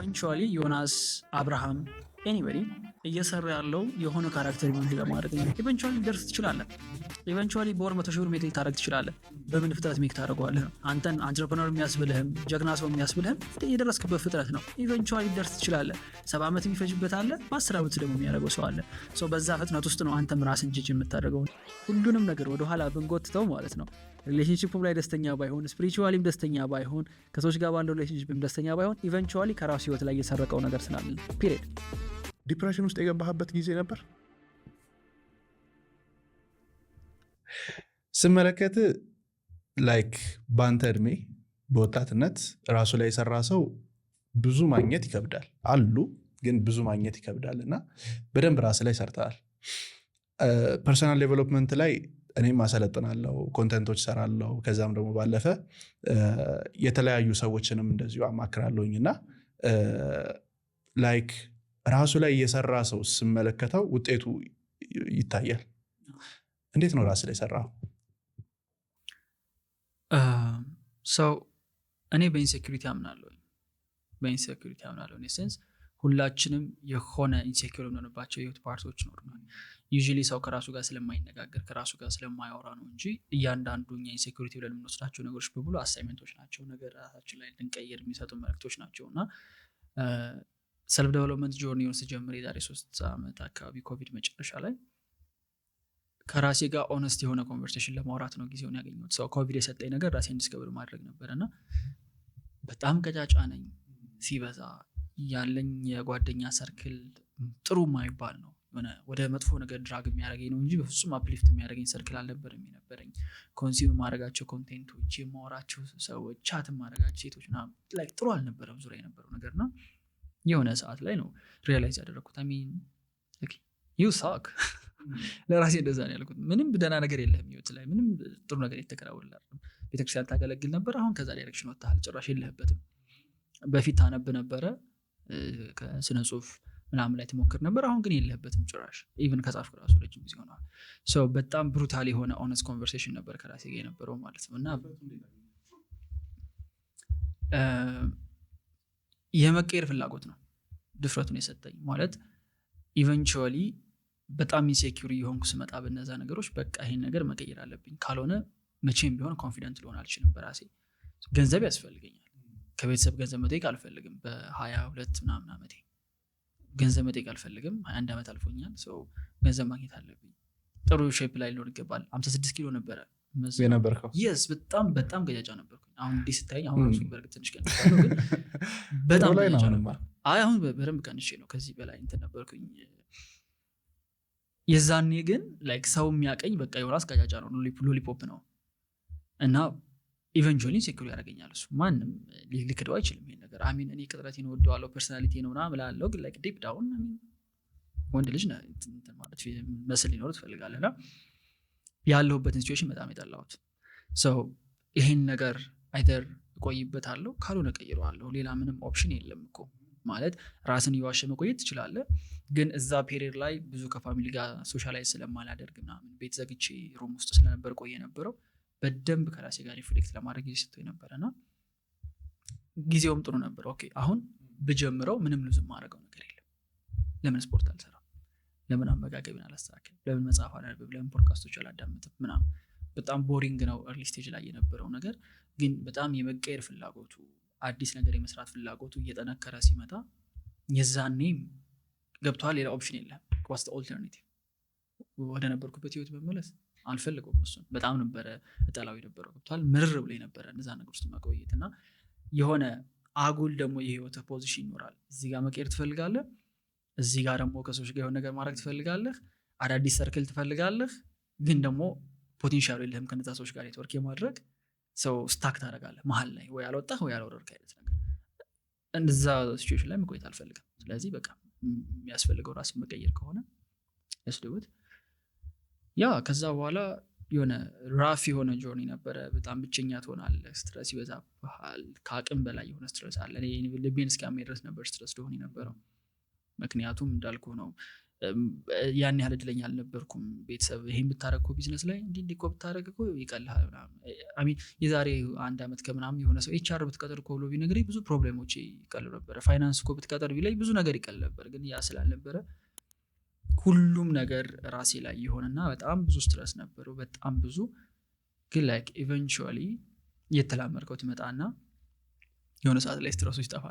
Eventually ዮናስ፣ አብርሃም፣ anybody እየሰራ ያለው የሆነ character build ለማድረግ ነው። Eventually ደርስ ትችላለህ። Eventually በወር 100,000 ብር make ልታደርግ ትችላለህ። በምን ፍጥነት make ታደርገዋለህ ነው። አንተን entrepreneur የሚያስብልህም ጀግና ሰው የሚያስብልህም የደረስክበት ፍጥነት ነው። Eventually ደርስ ትችላለህ። 70 ዓመት የሚፈጅበት አለ፣ በ10 ዓመት ደግሞ የሚያደርገው ሰው አለ። So በዛ ፍጥነት ውስጥ ነው አንተም ራስን ጅጅ የምታደርገው። ሁሉንም ነገር ወደኋላ ብንጎትተው ማለት ነው፣ relationship ም ላይ ደስተኛ ባይሆን፣ spiritually ም ደስተኛ ባይሆን፣ ከሰዎች ጋር ባለው relationship ም ደስተኛ ባይሆን፣ eventually ከራሱ ህይወት ላይ የሰረቀው ነገር ስላለ፣ period። Depression ውስጥ የገባህበት ጊዜ ነበር? ስመለከት like በአንተ እድሜ በወጣትነት ራሱ ላይ የሰራ ሰው ብዙ ማግኘት ይከብዳል። አሉ፣ ግን ብዙ ማግኘት ይከብዳል። እና በደንብ ራስ ላይ ሰርተሃል። Personal development ላይ እኔም አሰለጥናለሁ፣ content ኦች ሰራለሁ። ከዛም ደግሞ ባለፈ የተለያዩ ሰዎችንም እንደዚሁ አማክራለሁኝ። እና like ራሱ ላይ የሰራ ሰው ስመለከተው ውጤቱ ይታያል። እንዴት ነው ራስ ላይ የሰራው? So እኔ በ insecurity አምናለሁ። በ insecurity አምናለሁ sense ሁላችንም የሆነ insecure የምንሆንባቸው የህይወት part ኦች ይኖሩናል። Usually ሰው ከራሱ ጋር ስለማይነጋገር፣ ከራሱ ጋር ስለማያወራ ነው እንጂ እያንዳንዱ እኛ insecurity ብለን የምንወስዳቸው ነገሮች በሙሉ assignment ኦች ናቸው። ነገር ራሳችን ላይ እንድንቀይር የሚሰጡ መልእክቶች ናቸው። እና self development journey ውን ስጀምር የዛሬ 3 ዓመት አካባቢ ኮቪድ መጨረሻ ላይ ከራሴ ጋር honest የሆነ conversation ለማውራት ነው ጊዜውን ያገኘሁት። So ኮቪድ የሰጠኝ ነገር ራሴን discover ማድረግ ነበር። እና በጣም ቀጫጫ ነኝ ሲበዛ፣ ያለኝ የጓደኛ circle ጥሩ የማይባል ነው። የሆነ ወደ መጥፎ ነገር drag የሚያደርገኝ ነው እንጂ በፍጹም uplift የሚያደርገኝ circle አልነበረም የነበረኝ። Consume የማደርጋቸው content ኦች፣ የማወራቸው ሰዎች፣ chat የማደርጋቸው ሴቶች ምናምን like ጥሩ አልነበረም ዙሪያ የነበረው ነገር። እና የሆነ ሰዓት ላይ ነው realize ያደረግኩት፣ I mean, you suck። ለራሴ እንደዛ ነው ያልኩት። ምንም ደህና ነገር የለህም፣ ህይወት ላይ ምንም ጥሩ ነገር የተከናወነ አይደለም። ቤተክርስቲያን ታገለግል ነበር፣ አሁን ከዛ direction ወጥተሃል፣ ጭራሽ የለህበትም። በፊት ታነብ ነበረ፣ ከስነ ጽሁፍ ምናምን ላይ ትሞክር ነበር፣ አሁን ግን የለህበትም ጭራሽ። Even ከጻፍክ ራሱ ረጅም ጊዜ ሆነዋል። So በጣም brutal የሆነ honest conversation ነበር ከራሴ ጋር የነበረው ማለት ነው። እና የመቀየር ፍላጎት ነው ድፍረቱን የሰጠኝ። ማለት eventually በጣም insecure እየሆንኩ ስመጣ በነዛ ነገሮች በቃ ይሄን ነገር መቀየር አለብኝ፣ ካልሆነ መቼም ቢሆን confident ልሆን አልችልም በራሴ። ገንዘብ ያስፈልገኛል። ከቤተሰብ ገንዘብ መጠየቅ አልፈልግም። በ22 ምናምን ዓመቴ ገንዘብ መጠየቅ አልፈልግም። 21 ዓመት አልፎኛል። So ገንዘብ ማግኘት አለብኝ። ጥሩ shape ላይ ሊኖር ይገባል። 56 ኪሎ ነበረ የነበርከው? Yes፣ በጣም በጣም ገጫጫ ነበርኩኝ። አሁን እንዲህ ስታየኝ አሁን ራሱ በእርግጥ ትንሽ ቀንሻለሁ፣ ግን በጣም ጥሩ ላይ ነው ገጫጫ አሁንማ። ነበር። አይ፣ አሁን በደንብ ቀንሼ ነው። ከዚህ በላይ እንትን ነበርኩኝ። የዛኔ ግን like ሰው የሚያቀኝ በቃ ዮናስ ቀጫጫ ነው፣ lollipop ነው። እና eventually insecure ያደርገኛል እሱ። ማንም ሊክደው አይችልም ይሄን ነገር። I mean፣ እኔ ቅጥነቴን እወደዋለሁ፣ personality ነው ምናምን እላለሁ፣ ግን like deep down ወንድ ልጅ ነህ፣ እንትን ማለት muscle ሊኖር ትፈልጋለህ። እና ያለሁበትን situation በጣም የጠላሁት። So ይሄን ነገር either እቆይበታለሁ፣ ካልሆነ ቀይረዋለሁ። ሌላ ምንም option የለም እኮ። ማለት ራስን እየዋሸ መቆየት ትችላለህ፣ ግን እዛ period ላይ ብዙ ከ family ጋር socialize ስለማላደርግ ምናምን ቤት ዘግቼ room ውስጥ ስለነበር ቆየ የነበረው፣ በደንብ ከራሴ ጋር reflect ለማድረግ ጊዜ ሰጥቶኝ ነበረ። እና ጊዜውም ጥሩ ነበር። Okay፣ አሁን ብጀምረው ምንም lose የማደርገው ነገር የለም። ለምን ስፖርት አልሰራም? ለምን አመጋገብን አላስተካክልም? ለምን መጽሐፍ አላነብም? ለምን ፖድካስቶች አላዳምጥም ምናምን። በጣም boring ነው early stage ላይ የነበረው ነገር። ግን በጣም የመቀየር ፍላጎቱ፣ አዲስ ነገር የመስራት ፍላጎቱ እየጠነከረ ሲመጣ የዛኔም ገብቶሃል፣ ሌላ option የለም። What's the alternative? ወደ ነበርኩበት ህይወት መመለስ አልፈልገውም። እሱን በጣም ነበረ እጠላው የነበረው። ገብቶሃል፣ ምርር ብሎ የነበረ እነዛ ነገር ውስጥ መቆየት። እና የሆነ አጉል ደግሞ የህይወት position ይኖራል። እዚህ ጋር መቀየር ትፈልጋለህ፣ እዚህ ጋር ደግሞ ከሰዎች ጋር የሆነ ነገር ማድረግ ትፈልጋለህ፣ አዳዲስ circle ትፈልጋለህ፣ ግን ደግሞ potential ኡ የለህም ከነዛ ሰዎች ጋር ኔትወርክ የማድረግ። So stuck ታደርጋለህ መሀል ላይ፣ ወይ አልወጣህ ወይ አልወረድክ አይነት ነገር። እንደዛ situation ላይ መቆየት አልፈልግም። ስለዚህ በቃ የሚያስፈልገው ራስን መቀየር ከሆነ let's do it። Yeah፣ ከዛ በኋላ የሆነ rough የሆነ journey ነበረ። በጣም ብቸኛ ትሆናለህ፣ stress ይበዛብሃል። ከአቅም በላይ የሆነ stress አለ። እኔ ልቤን እስኪያመኝ ድረስ ነበር stress ሆን የነበረው። ምክንያቱም እንዳልኩ ነው። ያን ያህል እድለኛ አልነበርኩም። ቤተሰብ ይሄን ብታረግ እኮ ቢዝነስ ላይ እንዲህ እንዲህ እኮ ብታረግ እኮ ይቀልሃል ምናምን። I mean የዛሬ አንድ ዓመት ከምናምን የሆነ ሰው HR ብትቀጥር እኮ ብሎ ቢነግረኝ ብዙ problem ኦች ይቀሉ ነበረ። ፋይናንስ እኮ ብትቀጥር ቢለኝ ብዙ ነገር ይቀል ነበር። ግን ያ ስላልነበረ ሁሉም ነገር ራሴ ላይ የሆነና በጣም ብዙ stress ነበረው፣ በጣም ብዙ። ግን like eventually እየተላመድከው ትመጣና የሆነ ሰዓት ላይ stress ኡ ሲጠፋ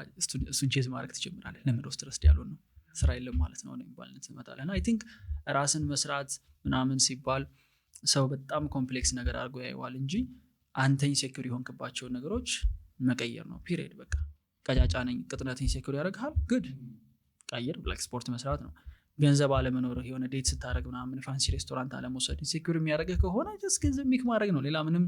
እሱን chase ማድረግ ትጀምራለህ። ለምንድነው stress ያልሆን ነው? ስራ የለም ማለት ነው የሚባል ትመጣለህ። እና I think ራስን መስራት ምናምን ሲባል ሰው በጣም complex ነገር አድርጎ ያየዋል እንጂ አንተ insecure የሆንክባቸውን ነገሮች መቀየር ነው፣ period። በቃ ቀጫጫ ነኝ፣ ቅጥነት insecure ያደርግሃል፣ good፣ ቀይር። Like ስፖርት መስራት ነው። ገንዘብ አለመኖርህ፣ የሆነ date ስታደረግ ምናምን fancy restaurant አለመውሰድ insecure የሚያደርግህ ከሆነ just ገንዘብ make ማድረግ ነው። ሌላ ምንም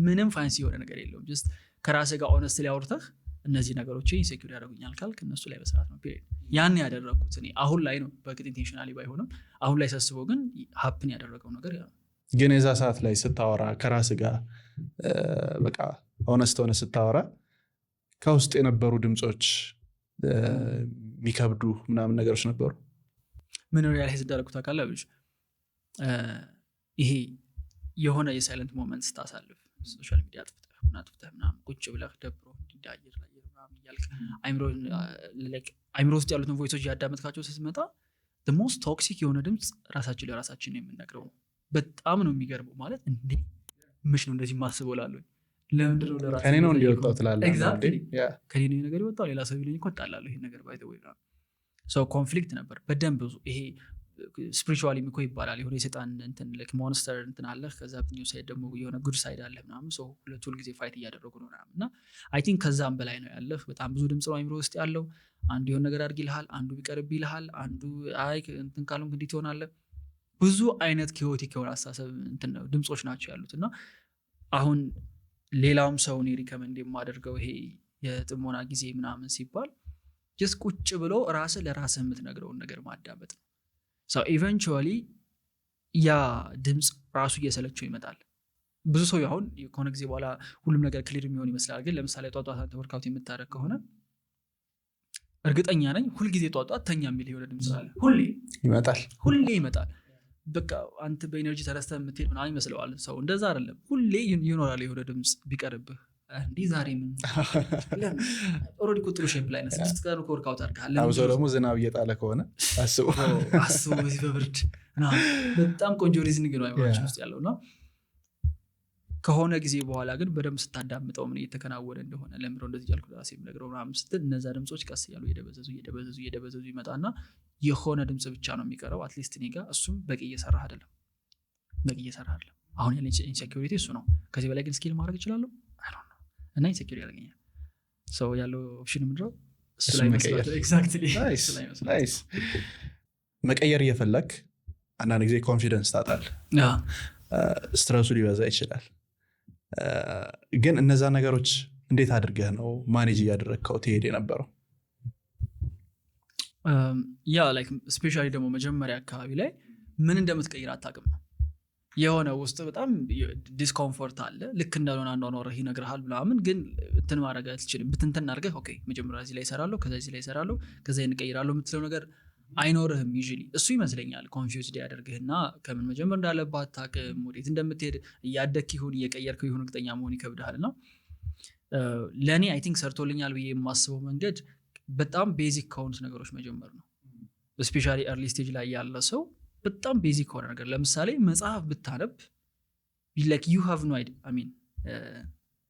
ምንም fancy የሆነ ነገር የለውም። Just ከራስህ ጋር honestly አውርተህ እነዚህ ነገሮች insecure ያደርጉኛል ካልክ እነሱ ላይ መስራት ነው፣ period። ያን ያደረግኩት እኔ አሁን ላይ ነው። በእርግጥ intentionally ባይሆንም አሁን ላይ ሳስበው ግን happen ያደረገው ነገር ያ ነው። ግን የዛ ሰዓት ላይ ስታወራ ከራስህ ጋር በቃ honest ሆነህ ስታወራ ከውስጥ የነበሩ ድምፆች የሚከብዱ ምናምን ነገሮች ነበሩ? ምን realize እንዳደረኩት ታውቃለህ? ብልሽ ይሄ የሆነ የ silent moment ስታሳልፍ፣ social media አጥፍተህ ምን አጥፍተህ ምናምን ቁጭ ብለህ ደብሮ እንዲህ አየር ላይ ምናምን እያልክ አይምሮ ውስጥ ያሉትን voice ኦች እያዳመጥካቸው ስትመጣ most toxic የሆነ ድምፅ ራሳችን ለራሳችን ነው የምንነግረው ነው። በጣም ነው የሚገርመው። ማለት እንዴ መች ነው እንደዚህ ማስበው እላለሁ። ለምንድን ነው ለራሴ ከኔ ነው እንደዛ እንዲወጣው ትላለህ። Exactly. አንዳንዴ። ከኔ ነው ይሄ ነገር የወጣው። ሌላ ሰው ቢለኝ እኮ እጣላለሁ። ይሄን ነገር by the way ሰው conflict ነበር በደንብ ብዙ። ይሄ spiritually እኮ ይባላል፣ የሆነ የሰይጣን እንትን like monster እንትን አለህ፣ ከዛ በኛው side ደግሞ የሆነ good side አለህ ምናምን። ሰው ሁለቱ ሁልጊዜ fight እያደረጉ ነው ምናምን። እና I think ከዛም በላይ ነው ያለህ። በጣም ብዙ ድምፅ ነው አይምሮ ውስጥ ያለው። አንዱ የሆነ ነገር አድርግ ይልሃል፣ አንዱ ቢቀርብ ይልሃል፣ አንዱ አይ እንትን ካልሆንክ እንዲህ ትሆናለህ። ብዙ አይነት chaotic የሆነ አስተሳሰብ እንትን ነው ድምፆች ናቸው ያሉት። እና አሁን ሌላውም ሰው እኔ recommend የማደርገው ይሄ የጥሞና ጊዜ ምናምን ሲባል just ቁጭ ብሎ ራስህ ለራስህ የምትነግረውን ነገር ማዳመጥ ነው። Eventually ያ ድምፅ ራሱ እየሰለቸው ይመጣል። ብዙ ሰው አሁን ከሆነ ጊዜ በኋላ ሁሉም ነገር clear የሚሆን ይመስላል። ግን ለምሳሌ ጧጧት አንተ workout የምታደርግ ከሆነ እርግጠኛ ነኝ ሁልጊዜ ጧጧት ተኛ የሚል የሆነ ድምፅ አለ ሁሌ። ይመጣል። ሁሌ ይመጣል። በቃ አንተ በ energy ተነስተህ የምትሄድ ምናምን ይመስለዋል ሰው። እንደዛ አይደለም። ሁሌ ይኖራል የሆነ ድምፅ ቢቀርብህ፣ እንዲህ ዛሬ ምን already እኮ ጥሩ shape ላይ ነህ፣ 6 ቀን እኮ workout አድርገሃል። አብሶ ደግሞ ዝናብ እየጣለ ከሆነ አስቡ። አስቡ፣ በዚህ በብርድ ምናምን። በጣም ቆንጆ reasoning ነው አይምሯችን ውስጥ ያለው። እና ከሆነ ጊዜ በኋላ ግን በደንብ ስታዳምጠው ምን እየተከናወነ እንደሆነ፣ ለምንድነው እንደዚህ እያልኩ ለራሴ የምነግረው ምናምን ስትል እነዛ ድምፆች ቀስ እያሉ እየደበዘዙ እየደበዘዙ እየደበዘዙ ይመጣና የሆነ ድምፅ ብቻ ነው የሚቀረው። At least እኔ ጋር እሱም በቂ እየሰራህ አይደለም፣ በቂ እየሰራህ አይደለም። አሁን ያለኝ insecurity እሱ ነው። ከዚህ በላይ ግን scale ማድረግ እችላለሁ? I don't know። እና insecure ያደርገኛል። ሰው ያለው option ምንድነው? እሱ እሱን ላይ መቀየር። መስራት። Exactly. Nice, እሱ ላይ መስራት። Nice። መቀየር እየፈለግ አንዳንድ ጊዜ confidence ታጣል፣ stress ኡ ሊበዛ ይችላል። ግን እነዛ ነገሮች እንዴት አድርገህ ነው manage እያደረግከው ትሄድ የነበረው? Yeah, like especially ደግሞ መጀመሪያ አካባቢ ላይ ምን እንደምትቀይር አታውቅም ነው። የሆነ ውስጥ በጣም discomfort አለ። ልክ እንዳልሆነ አኗኗርህ ይነግርሃል ምናምን፣ ግን እንትን ማድረግ አትችልም። ብትንትን አድርገህ okay መጀመሪያ እዚህ ላይ እሰራለሁ፣ ከዛ እዚህ ላይ እሰራለሁ፣ ከዛ ይሄን እቀይራለሁ የምትለው ነገር አይኖርህም usually። እሱ ይመስለኛል confused ያደርግህና ከምን መጀመር እንዳለብህ አታውቅም። ወዴት እንደምትሄድ፣ እያደግክ ይሁን እየቀየርከው ይሁን እርግጠኛ መሆን ይከብድሃል። እና ለእኔ I think ሰርቶልኛል ብዬ የማስበው መንገድ በጣም basic ከሆኑት ነገሮች መጀመር ነው። Especially early stage ላይ ያለ ሰው በጣም basic ከሆነ ነገር፣ ለምሳሌ መጽሐፍ ብታነብ፣ like you have no idea፣ I mean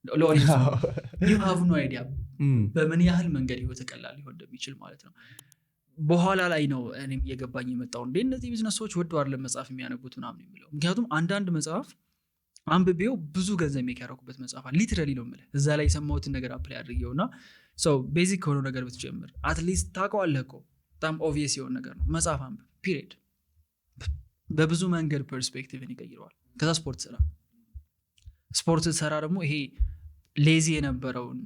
ለ audience you have no idea በምን ያህል መንገድ ህይወት ቀላል ሊሆን እንደሚችል ማለት ነው። በኋላ ላይ ነው እኔም እየገባኝ የመጣው እንዴ እነዚህ ቢዝነስ ሰዎች ወደው አይደለም መጽሐፍ የሚያነቡት ምናምን የሚለው። ምክንያቱም አንዳንድ መጽሐፍ አንብቤው ብዙ ገንዘብ make ያደረኩበት መጽሐፍ አለ። Literally ነው የምልህ፣ እዛ ላይ የሰማሁትን ነገር apply አድርጌው። እና so basic ከሆነው ነገር ብትጀምር፣ at least ታውቀዋለህ እኮ፣ በጣም obvious የሆነ ነገር ነው። መጽሐፍ አንብብ፣ period። በብዙ መንገድ perspective ን ይቀይረዋል። ከዛ ስፖርት ስራ። ስፖርት ሰራ ደግሞ ይሄ lazy የነበረውን፣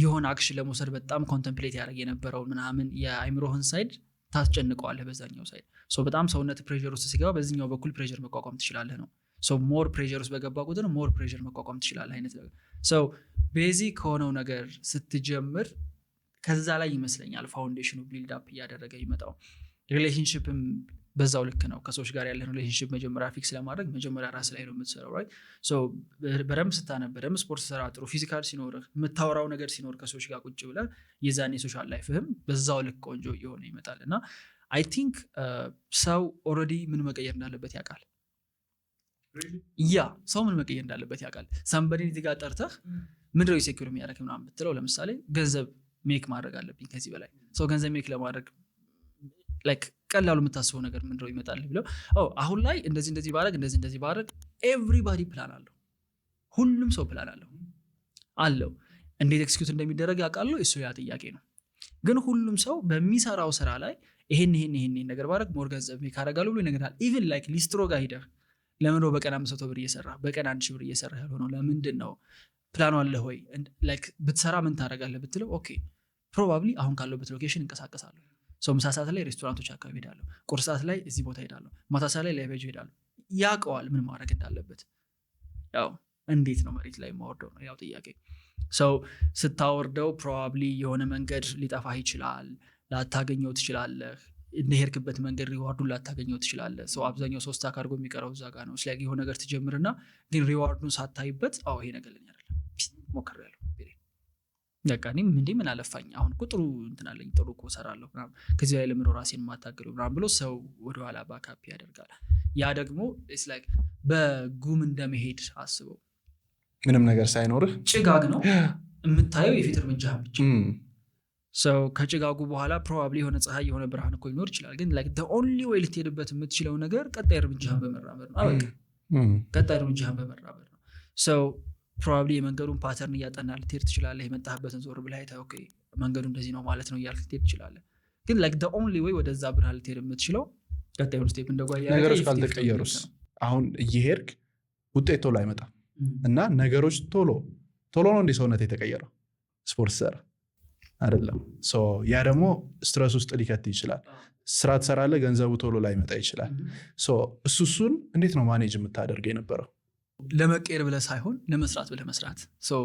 የሆነ action ለመውሰድ በጣም contemplate ያደርግ የነበረውን ምናምን የአይምሮህን side ታስጨንቀዋለህ በዛኛው side። So በጣም ሰውነት pressure ውስጥ ሲገባ በዚህኛው በኩል pressure መቋቋም ትችላለህ ነው። So more pressure ውስጥ በገባ ቁጥር more pressure መቋቋም ትችላለህ አይነት ነገር። So basic ከሆነው ነገር ስትጀምር ከዛ ላይ ይመስለኛል foundation ኑ build up እያደረገ ይመጣው። Relationship ም በዛው ልክ ነው። ከሰዎች ጋር ያለን relationship መጀመሪያ fix ለማድረግ መጀመሪያ ራስ ላይ ነው የምትሰራው፣ right? So በደንብ ስታነብ፣ በደንብ ስፖርት ስትሰራ፣ ጥሩ physical ሲኖርህ፣ የምታወራው ነገር ሲኖር ከሰዎች ጋር ቁጭ ብለህ፣ የዛን የ social life ህም በዛው ልክ ቆንጆ እየሆነ ይመጣል። እና I think ሰው already ምን መቀየር እንዳለበት ያውቃል። Yeah፣ ሰው ምን መቀየር እንዳለበት ያውቃል። Somebody ን እዚህ ጋር ጠርተህ ምንድነው insecure የሚያደርግ ምናምን ብትለው፣ ለምሳሌ ገንዘብ make ማድረግ አለብኝ ከዚህ በላይ፣ ሰው ገንዘብ make ለማድረግ like ቀላሉ የምታስበው ነገር ምንድነው ይመጣል ብለው፣ አሁን ላይ እንደዚህ እንደዚህ ባረግ፣ እንደዚህ እንደዚህ ባረግ፣ everybody plan አለው። ሁሉም ሰው ፕላን አለው። እንዴት execute እንደሚደረግ ያውቃሉ። እሱ ያ ጥያቄ ነው። ግን ሁሉም ሰው በሚሰራው ስራ ላይ ይሄን ይሄን ይሄን ይሄን ነገር ባረግ more ገንዘብ make አደርጋለሁ ብሎ ይነግርሃል። Even like ሊስትሮ ጋር ሂደህ ለምን ነው በቀን 500 ብር እየሰራ፣ በቀን 1000 ብር እየሰራ ያልሆነው ለምንድን ነው? ፕላኑ አለ ወይ? Like ብትሰራ ምን ታደርጋለህ ብትለው፣ okay probably አሁን ካለሁበት location እንቀሳቀሳለሁ፣ ሰው ምሳ ሰዓት ላይ ሬስቶራንቶች አካባቢ ሄዳለሁ፣ ቁርስ ሰዓት ላይ እዚህ ቦታ ሄዳለሁ፣ ማታ ሰዓት ላይ ላይቤጅ ሄዳለሁ። ያውቀዋል ምን ማድረግ እንዳለበት። ያው እንዴት ነው መሬት ላይ የማወርደው ነው ያው ጥያቄ። ሰው ስታወርደው probably የሆነ መንገድ ሊጠፋህ ይችላል፣ ላታገኘው ትችላለህ። እንደሄድክበት መንገድ reward ኡን ላታገኘው ትችላለህ። ሰው አብዛኛው ሰው stuck አድርጎ የሚቀረው እዛ ጋር ነው። ስለዚህ የሆነ ነገር ትጀምርና ግን reward ኡን ሳታይበት አዎ ይሄ ነገር ለኔ አይደለም፣ ሞክሬያለሁ፣ በቃ እኔም እንዴ ምን አለፋኝ አሁን እኮ ጥሩ እንትን አለኝ፣ ጥሩ እኮ እሰራለሁ ምናምን፣ ከዚህ ላይ ለምነው ራሴን የማታገለው ምናምን ብሎ ሰው ወደኋላ back up ያደርጋል። ያ ደግሞ it's like በጉም እንደመሄድ አስበው። ምንም ነገር ሳይኖርህ። ጭጋግ ነው የምታየው፣ የፊት እርምጃህን ብቻ። ሰው ከጭጋጉ በኋላ probably የሆነ ፀሐይ፣ የሆነ ብርሃን እኮ ሊኖር ይችላል። ግን like the only way ልትሄድበት የምትችለው ነገር ቀጣይ እርምጃህን በመራመድ ነው። አበቃ። ቀጣይ እርምጃህን በመራመድ ነው። So probably የመንገዱን pattern እያጠና ልትሄድ ትችላለህ። የመጣህበትን ዞር ብለህ አይተህ okay መንገዱ እንደዚህ ነው ማለት ነው እያልክ ልትሄድ ትችላለህ። ግን like the only way ወደዛ ብርሃን ልትሄድ የምትችለው ቀጣዩን step እንደ ጓያ ነገሮች ካልተቀየሩስ? አሁን እየሄድክ ውጤት ቶሎ አይመጣም እና ነገሮች ቶሎ ቶሎ ነው እንዲህ ሰውነት የተቀየረው ስፖርት ሰራ አይደለም። So ያ ደግሞ stress ውስጥ ሊከት ይችላል። ስራ ትሰራለህ፣ ገንዘቡ ቶሎ ላይመጣ ይችላል። So እሱን እንዴት ነው manage የምታደርገው የነበረው? ለመቀየር ብለህ ሳይሆን ለመስራት ብለህ መስራት። So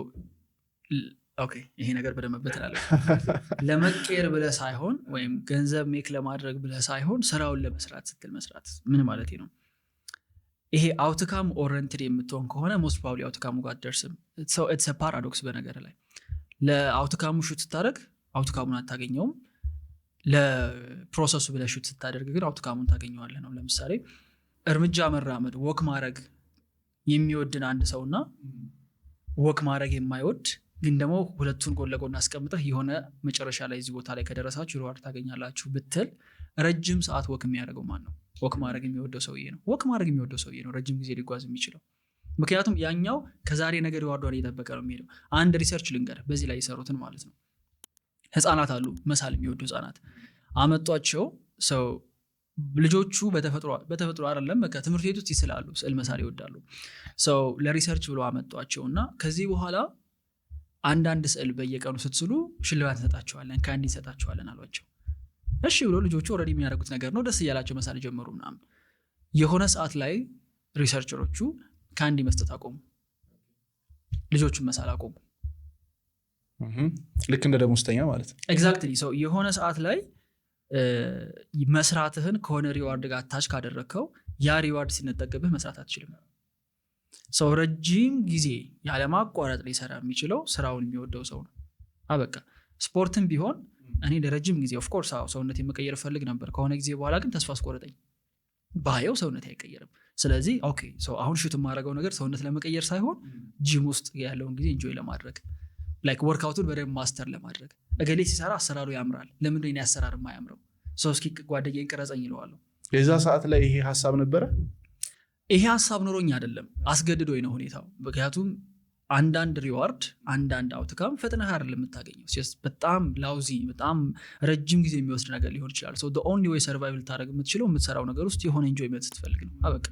okay ይሄ ነገር በደንብ በትላለ። ለመቀየር ብለህ ሳይሆን ወይም ገንዘብ make ለማድረግ ብለህ ሳይሆን ስራውን ለመስራት ስትል መስራት። ምን ማለት ነው? ይሄ outcome oriented የምትሆን ከሆነ most probably outcome ኡ ጋር አትደርስም። It's a paradox። በነገር ላይ ለ outcome ኡ shoot ስታደርግ outcome ኡን አታገኘውም። ለ process ኡ ብለህ shoot ስታደርግ ግን outcome ኡን ታገኘዋለህ ነው። ለምሳሌ እርምጃ መራመድ፣ walk ማድረግ የሚወድን አንድ ሰውና walk ማድረግ የማይወድ፣ ግን ደግሞ ሁለቱን ጎን ለጎን አስቀምጠህ የሆነ መጨረሻ ላይ እዚህ ቦታ ላይ ከደረሳችሁ reward ታገኛላችሁ ብትል ረጅም ሰዓት walk የሚያደርገው ማን ነው? Walk ማድረግ የሚወደው ሰውዬ ነው። Walk ማድረግ የሚወደው ሰውዬ ነው ረጅም ጊዜ ሊጓዝ የሚችለው። ምክንያቱም ያኛው ከዛሬ ነገ reward ኧን እየጠበቀ ነው የሚሄደው። አንድ research ልንገርህ፣ በዚህ ላይ የሰሩትን ማለት ነው። ህፃናት አሉ፣ መሳል የሚወዱ ህፃናት አመጧቸው። So ልጆቹ በተፈጥሮ አይደለም፣ በቃ ትምህርት ቤት ውስጥ ይስላሉ፣ ስዕል መሳል ይወዳሉ። So ለ research ብሎ አመጧቸው እና ከዚህ በኋላ አንዳንድ ስዕል በየቀኑ ስትስሉ ሽልማት እንሰጣቸዋለን፣ candy እንሰጣቸዋለን አሏቸው። እሺ ብሎ ልጆቹ already የሚያደርጉት ነገር ነው፣ ደስ እያላቸው መሳል ጀመሩ ምናምን። የሆነ ሰዓት ላይ researcher ኦቹ candy መስጠት አቆሙ፣ ልጆቹን መሳል አቆሙ። ልክ እንደ ደሞዝተኛ ማለት ነው። Exactly። So የሆነ ሰዓት ላይ መስራትህን ከሆነ reward ጋር attach ካደረግከው ያ reward ሲነጠቅብህ መስራት አትችልም። ሰው ረጅም ጊዜ ያለማቋረጥ ሊሰራ የሚችለው ስራውን የሚወደው ሰው ነው። አበቃ። ስፖርትም ቢሆን እኔ ለረጅም ጊዜ of course ሰውነት የመቀየር እፈልግ ነበር። ከሆነ ጊዜ በኋላ ግን ተስፋ አስቆረጠኝ። ባየው ሰውነት አይቀየርም። ስለዚህ okay so አሁን shoot የማደርገው ነገር ሰውነት ለመቀየር ሳይሆን ጂም ውስጥ ያለውን ጊዜ enjoy ለማድረግ፣ like workout ኡን በደንብ master ለማድረግ። እገሌ ሲሰራ አሰራሩ ያምራል፣ ለምንድን ነው የኔ አሰራር የማያምረው? ሰው እስኪ ጓደኛዬን ቅረጸኝ ይለዋለሁ። የዛ ሰዓት ላይ ይሄ ሀሳብ ነበረ? ይሄ ሀሳብ ኖሮኝ አይደለም፣ አስገድዶኝ ነው ሁኔታው። ምክንያቱም አንዳንድ reward፣ አንዳንድ outcome ፈጥነህ አይደለም የምታገኘው። Just በጣም lousy፣ በጣም ረጅም ጊዜ የሚወስድ ነገር ሊሆን ይችላል። So the only way survive ልታደርግ የምትችለው የምትሰራው ነገር ውስጥ የሆነ enjoyment ስትፈልግ ነው። አበቃ።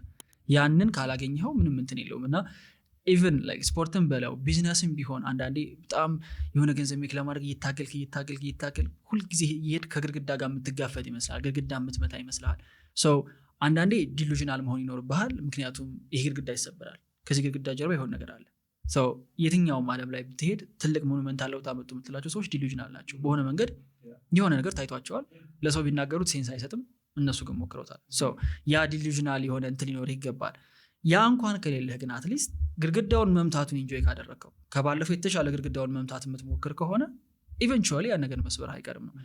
ያንን ካላገኘኸው ምንም እንትን የለውም። እና even like ስፖርትን በለው ቢዝነስም ቢሆን አንዳንዴ በጣም የሆነ ገንዘብ make ለማድረግ እየታገልክ እየታገልክ እየታገልክ ሁልጊዜ እየሄድክ ከግድግዳ ጋር የምትጋፈጥ ይመስላል፣ ግድግዳ የምትመታ ይመስልሃል። So አንዳንዴ delusional መሆን ይኖርብሃል። ምክንያቱም ይሄ ግድግዳ ይሰበራል፣ ከዚህ ግድግዳ ጀርባ የሆነ ነገር አለ። So የትኛውም ዓለም ላይ ብትሄድ ትልቅ monumental ለውጥ አመጡ የምትላቸው ሰዎች delusional ናቸው። በሆነ መንገድ የሆነ ነገር ታይቷቸዋል። ለሰው ቢናገሩት sense አይሰጥም። እነሱ ግን ሞክረውታል። So ያ delusional የሆነ እንትን ሊኖርህ ይገባል። ያ እንኳን ከሌለህ ግን at least ግድግዳውን መምታቱን enjoy ካደረግከው፣ ከባለፈው የተሻለ ግድግዳውን መምታት የምትሞክር ከሆነ eventually ያን ነገር መስበር አይቀርም ነው።